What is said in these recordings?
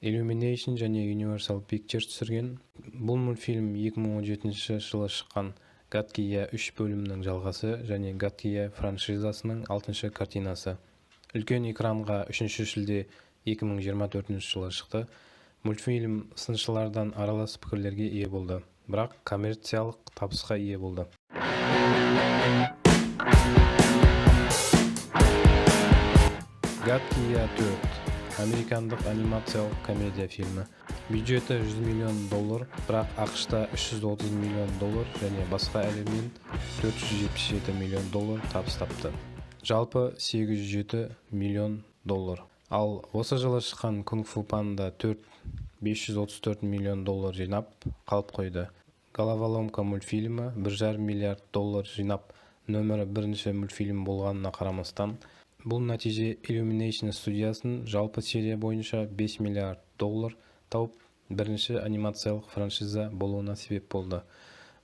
Illumination және Universal Pictures түсірген. Бұл мультфильм 2017 жылы шыққан «Гадкий я» 3 бөлімінің жалғасы және «Гадкий я» франшизасының алтыншы картинасы. Үлкен экранға 3 шілде 2024 жылы шықты. Мультфильм сыншылардан аралас пікірлерге ие болды, бірақ коммерциялық табысқа ие болды. «Гадкий я 4» американдық анимациялық комедия фильмі. Бюджеті 100 миллион доллар, бірақ АҚШ-та 330 миллион доллар және басқа әлемнен 477 миллион доллар табыс тапты. Жалпы 807 миллион доллар. Ал осы жылы шыққан «Кунг-фу панда 4» 534 миллион доллар жинап қалып қойды. «Головоломка» мультфильмі 1,5 миллиард доллар жинап, нөмірі бірінші мультфильм болғанына қарамастан, бұл нәтиже Illumination студиясын жалпы серия бойынша 5 миллиард доллар тауып, бірінші анимациялық франшиза болуына себеп болды.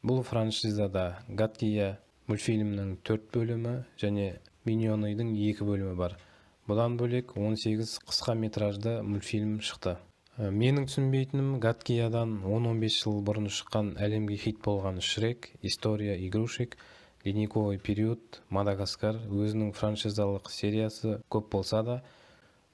Бұл франшизада «Гадкий я» мультфильмінің төрт бөлімі және «Миньоныдың» екі бөлімі бар. Бұдан бөлек 18 қысқа метражды мультфильм шықты. Менің түсінбейтінім: «Гадкий я»дан 10-15 жыл бұрын шыққан, әлемге хит болған «Шрек», «История игрушек», «Ледниковый период», «Мадагаскар» өзінің франшизалық сериясы көп болса да,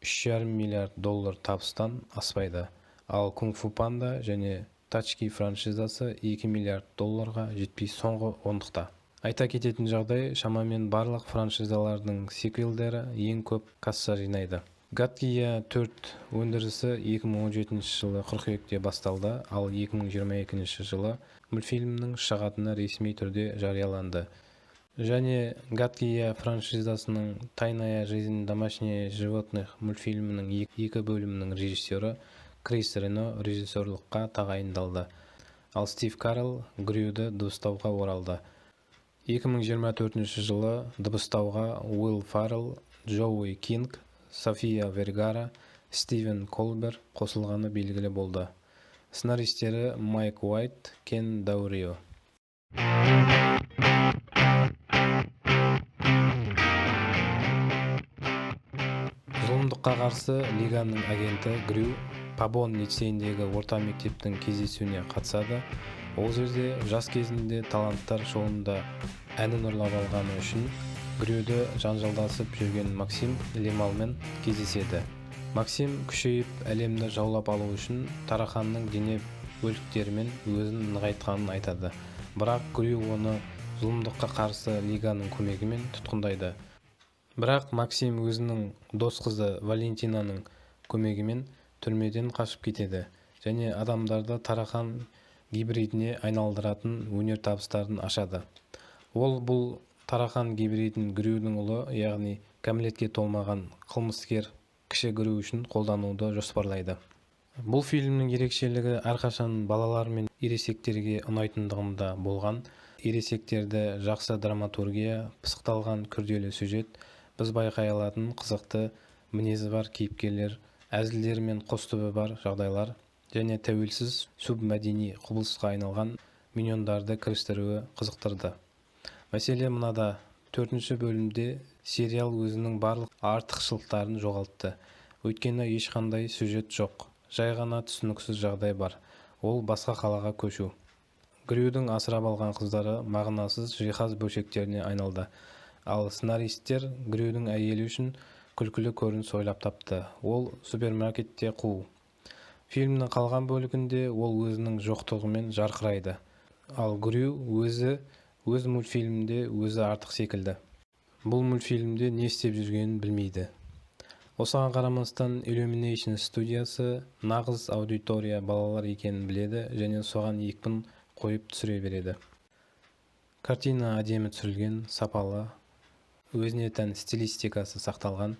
3,5 миллиард доллар табыстан аспайды. Ал «Кунг-фу панда» және «Тачки» франшизасы 2 миллиард долларға жетпей, соңғы ондықта. Айта кететін жағдай, шамамен барлық франшизалардың сиквелдері ең көп касса жинайды. «Гадкий я 4» өндірісі 2017 жылы қыркүйекте басталды, ал 2022 жылы мультфильмнің шығатыны ресми түрде жарияланды. Және «Гадкий я» франшизасының «Тайная жизнь домашних животных» мультфильмінің екі бөлімінің режиссері Крис Рено режиссерлыққа тағайындалды, ал Стив Карелл Грюді дыбыстауға оралды. 2024 жылы дыбыстауға Уилл Фаррелл, Джоуи Кинг, София Вергара, Стивен Колбер қосылғаны белгілі болды. Сценаристері Майк Уайт, Кен Даурио. Зұлымдыққа қарсы лиганың агенті Грю Пабон лицейіндегі орта мектептің кездесуіне қатысады. Ол жерде жас кезінде таланттар шоуында әнін ұрлап алғаны үшін Грюді жанжалдасып жүрген Максим Лемалмен кездеседі. Максим күшейіп, әлемді жаулап алу үшін тарақанның дене бөліктерімен өзін нығайтқанын айтады, бірақ Грю оны Зұлымдыққа қарсы лиганың көмегімен тұтқындайды. Бірақ Максим өзінің дос қызы Валентинаның көмегімен түрмеден қашып кетеді және адамдарды тарақан гибридіне айналдыратын өнертабыстарын ашады. Ол бұл тарақан гибридін Грюдің ұлы, яғни кәмелетке толмаған қылмыскер кіші Грю үшін қолдануды жоспарлайды. Бұл фильмнің ерекшелігі әрқашан балалар мен ересектерге ұнайтындығында болған. Ересектерді жақсы драматургия, пысықталған күрделі сюжет, біз байқай алатын қызықты мінезі бар кейіпкерлер, әзілдер мен қос түбі бар жағдайлар және тәуелсіз субмәдени құбылысқа айналған миньондарды кірістіруі қызықтырды. Мәселе мынада: төртінші бөлімде сериал өзінің барлық артықшылықтарын жоғалтты, өйткені ешқандай сюжет жоқ, жай ғана түсініксіз жағдай бар: ол басқа қалаға көшу. Грюдің асырап алған қыздары мағынасыз жиһаз бөлшектеріне айналды, ал сценаристер Грюдің әйелі үшін күлкілі көрініс ойлап тапты: ол супермаркетте қуу. Фильмнің қалған бөлігінде ол өзінің жоқтығымен жарқырайды, ал Грю өзі өз мультфильмінде өзі артық секілді, бұл мультфильмде не істеп жүргенін білмейді. Осыған қарамастан, Illumination студиясы нағыз аудитория балалар екенін біледі және соған екпін қойып түсіре береді. Картина әдемі түсірілген, сапалы, өзіне тән стилистикасы сақталған.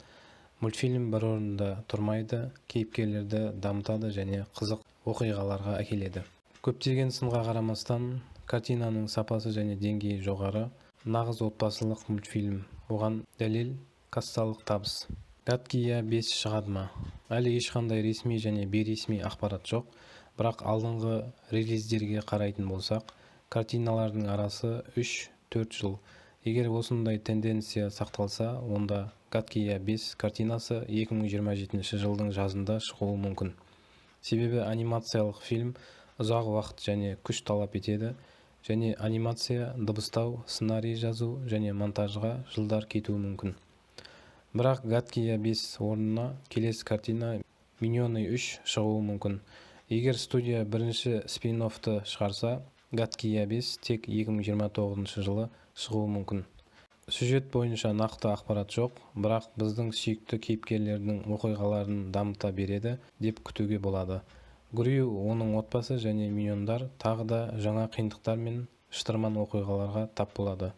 Мультфильм бір орында тұрмайды, кейіпкерлерді дамытады және қызық оқиғаларға әкеледі. Көптеген сынға қарамастан, картинаның сапасы және деңгейі жоғары. Нағыз отбасылық мультфильм, оған дәлел – кассалық табыс. «Гадкий я 5» шығады ма? Әлі ешқандай ресми және бейресми ақпарат жоқ, бірақ алдыңғы релиздерге қарайтын болсақ, картиналардың арасы 3-4 жыл. Егер осындай тенденция сақталса, онда «Гадкий я 5» картинасы 2027 жылдың жазында шығуы мүмкін. Себебі анимациялық фильм ұзақ уақыт және күш талап етеді және анимация, дыбыстау, сценарий жазу және монтажға жылдар кетуі мүмкін. Бірақ «Гадкий я 5» орнына келесі картина, «Миньоны 3» шығуы мүмкін. Егер студия бірінші спин-оффты шығарса, «Гадкий я 5» тек 2029 жылы шығуы мүмкін. Сюжет бойынша нақты ақпарат жоқ, бірақ біздің сүйікті кейіпкерлердің оқиғаларын дамыта береді деп күтуге болады. Грю, оның отбасы және миньондар тағы да жаңа қиындықтар мен шытырман оқиғаларға тап болады.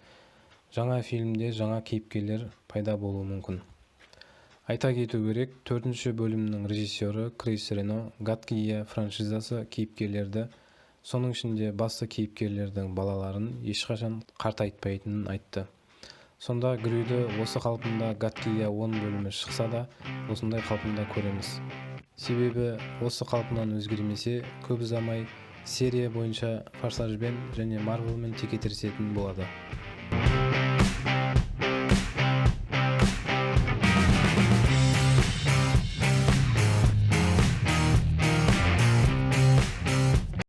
Жаңа фильмде жаңа кейіпкерлер пайда болуы мүмкін. Айта кету керек, төртінші бөлімнің режиссері Крис Рено «Гадкий я» франшизасы кейіпкерлерді, соның ішінде басты кейіпкерлердің балаларын ешқашан қартайтпайтынын айтты. Сонда Грюді осы қалпында, «Гадкий я» 10 бөлімі шықса да, осындай қалпында көреміз. Себебі осы қалпынан өзгермесе, көп ұзамай серия бойынша «Форсажбен» және «Марвелмен» текетіресетін болады.